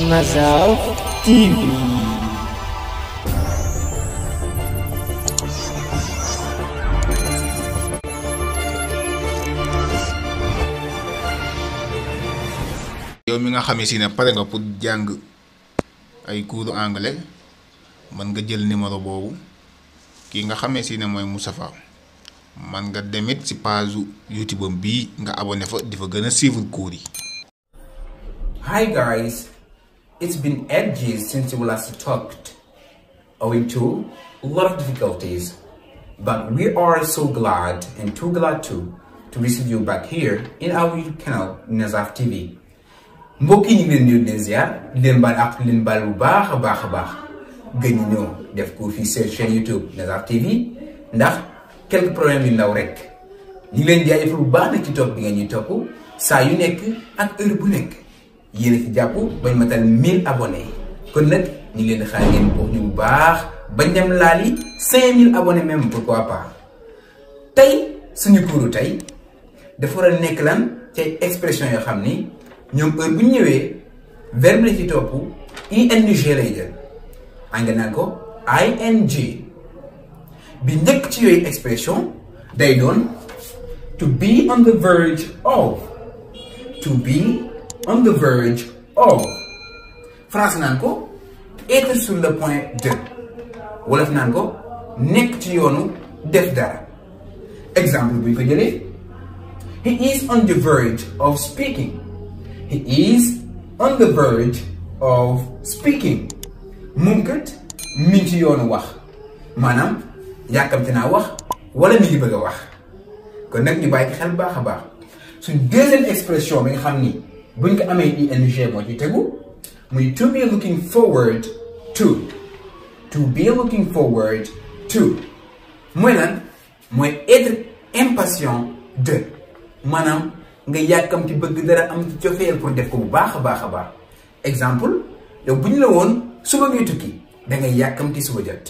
Mazal TV. yow mi nga xamé ci né paré nga pour jang ay cours anglais man nga jël numéro bobu ki nga xamé ci né moy Moustapha man nga demit ci page YouTube bi nga abonné fa difa gëna suivre cours yi. Hi guys, it's been ages since we last talked, owing to a lot of difficulties, but we are so glad and too glad to receive you back here in our YouTube channel Nazaf TV. mbokk yi ñu leen di leen ziar leen baal ak leen baal bu baax a baax gën ñoo def ko fi seen chaîne YouTube Nazaf TV ndax quelques problèmes yu ndaw rek ñu leen di jaajëfal bu baax na ci topp bi nga ñuy topp saa yu nekk ak heure bu nekk yéen a ci jàpp bañ matal 1000 abonnés kon nag ñu leen di xaar ngeen bokk ñu bu baax bañ dem laali 5000 abonnés même pourquoi pas. tey suñu kuuru tey dafa war a nekk lan ci expression yoo xam ni ñoom heure bu ñu ñëwee verbe la ci topp ing lay jël nga naan ko ing bi njëkk ci yooyu expression day doon to be on the verge of, to be on the verge of. France naan ko être sur le point de, wolof naan ko nekk ci yoonu def dara. exemple bu ñu ko jëlee he is on the verge of speaking. He is on the verge of speaking. moom kat mi ngi ci yoonu wax maanaam yàkkamte naa wax wala mi ngi bëgg a wax kon nag ñu bàyyi xel baax a baax suñ deuxième expression bi nga xam ni buñ ko amee ing moo ci tegu muy to be looking forward to. To be looking forward to mooy lan mooy être impatient de maanaam nga yàkkamti bëgg dara am ci cofeel pour def ko bu baax a baax exemple yow bu ñu la woon suba ngay tukki da ngay yàkkamti suba jot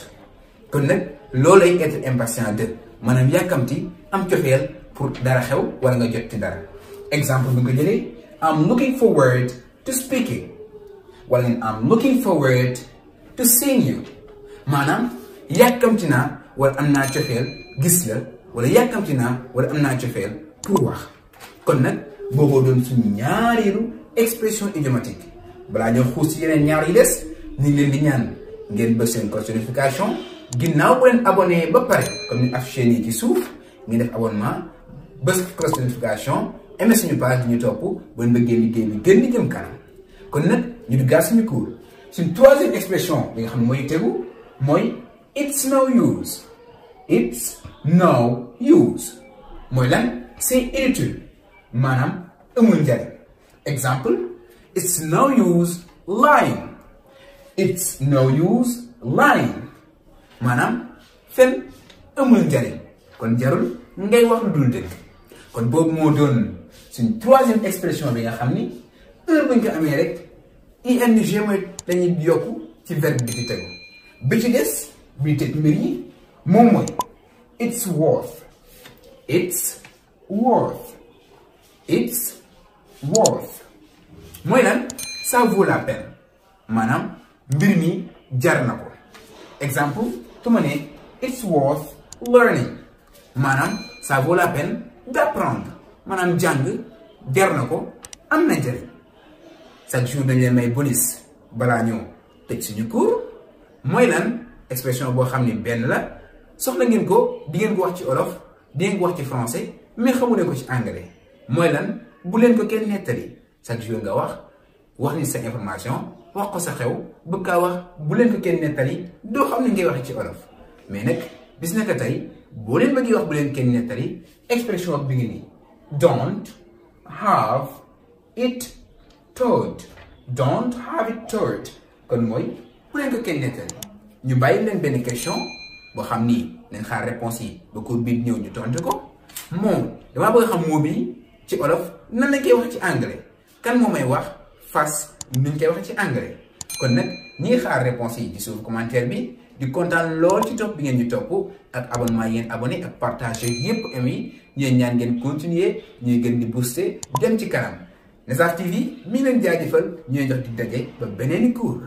kon nag loolay être impatient de maanaam yàkkamti am cofeel pour dara xew wala nga jot ci dara. exemple bi nga jëlee I'm looking forward to speaking wala I'm looking forward to seeing you maanaam yàkkamti naa wala am naa cofeel gis la wala yàkkamti naa wala am naa cofeel pour wax. kon nag booboo doon suñu ñaareelu expression idiomatique balaa ñoo xuus ci yeneen ñaar yi des ñu ngi leen di ñaan ngeen bës seen cloche de notification ginnaaw bu leen abonné ba pare comme ni affiché nii ci suuf ngeen def abonnement bës cloche de notification aimé suñu page di ñu topp ba leen bëggee liggéey bi gën di jëm kanam. kon nag ñu duggaat suñu cours suñu troisième expression bi nga xam ne mooy tegu mooy it's no use. It's no use mooy lan c'est inutile. maanaam amul njariñ. exemple it's no use lying. It's no use lying maanaam fen amul njariñ kon jarul ngay wax lu dul dëgg. kon boobu moo doon suñ troisième expression bi nga xam ni heure buñ ko amee rek ing mooy dañuy yokku ci verbe bi ci tegu bi ci des bi teg mbir yi moom mooy it's worth. It's worth. It's worth mooy lan ça vaut la peine maanaam mbir mi jar na ko. exemple tu ma ne it's worth learning maanaam ça vaut la peine d'apprendre maanaam jàng jar na ko am na njëriñ. chaque jour dañ leen may bonus balaa ñëw tëj suñu cours mooy lan expression boo xam ni benn la soxla ngeen ko di ngeen ko wax ci olof di ngeen ko wax ci français mais xamu ne ko ci anglais. mooy lan bu leen ko kenn nettali chaque jour nga wax ni sa information wax ko sa xew bëgg kaa wax bu leen ko kenn nettali doo xam ne ngay waxee ci olof mais nag bis naka tey boo leen bëggee wax bu leen kenn nettali expression bi ngi nii don't have it told. Don't have it told kon mooy bu leen ko kenn nettali. ñu bàyyi leen benn question boo xam ni nañ xaar réponse yi ba cours bi ñëw ñu tontu ko moom damaa bëgg xam moo bi ci olof nan lañ koy wax ci anglais kan moo may wax fas nuñ koy wax ci anglais. kon nag ñi ngi xaar réponse yi ci suuf commentaire bi di kontaan lool ci topp bi ngeen ñu topp ak abonnement yeen abonné ak partager yépp ami ñeen ñaan ngeen continuer ñuy gën di booster dem ci kanam Nesaf TV mi ngi leen jaajëfal ñu jox di daje ba beneeni cours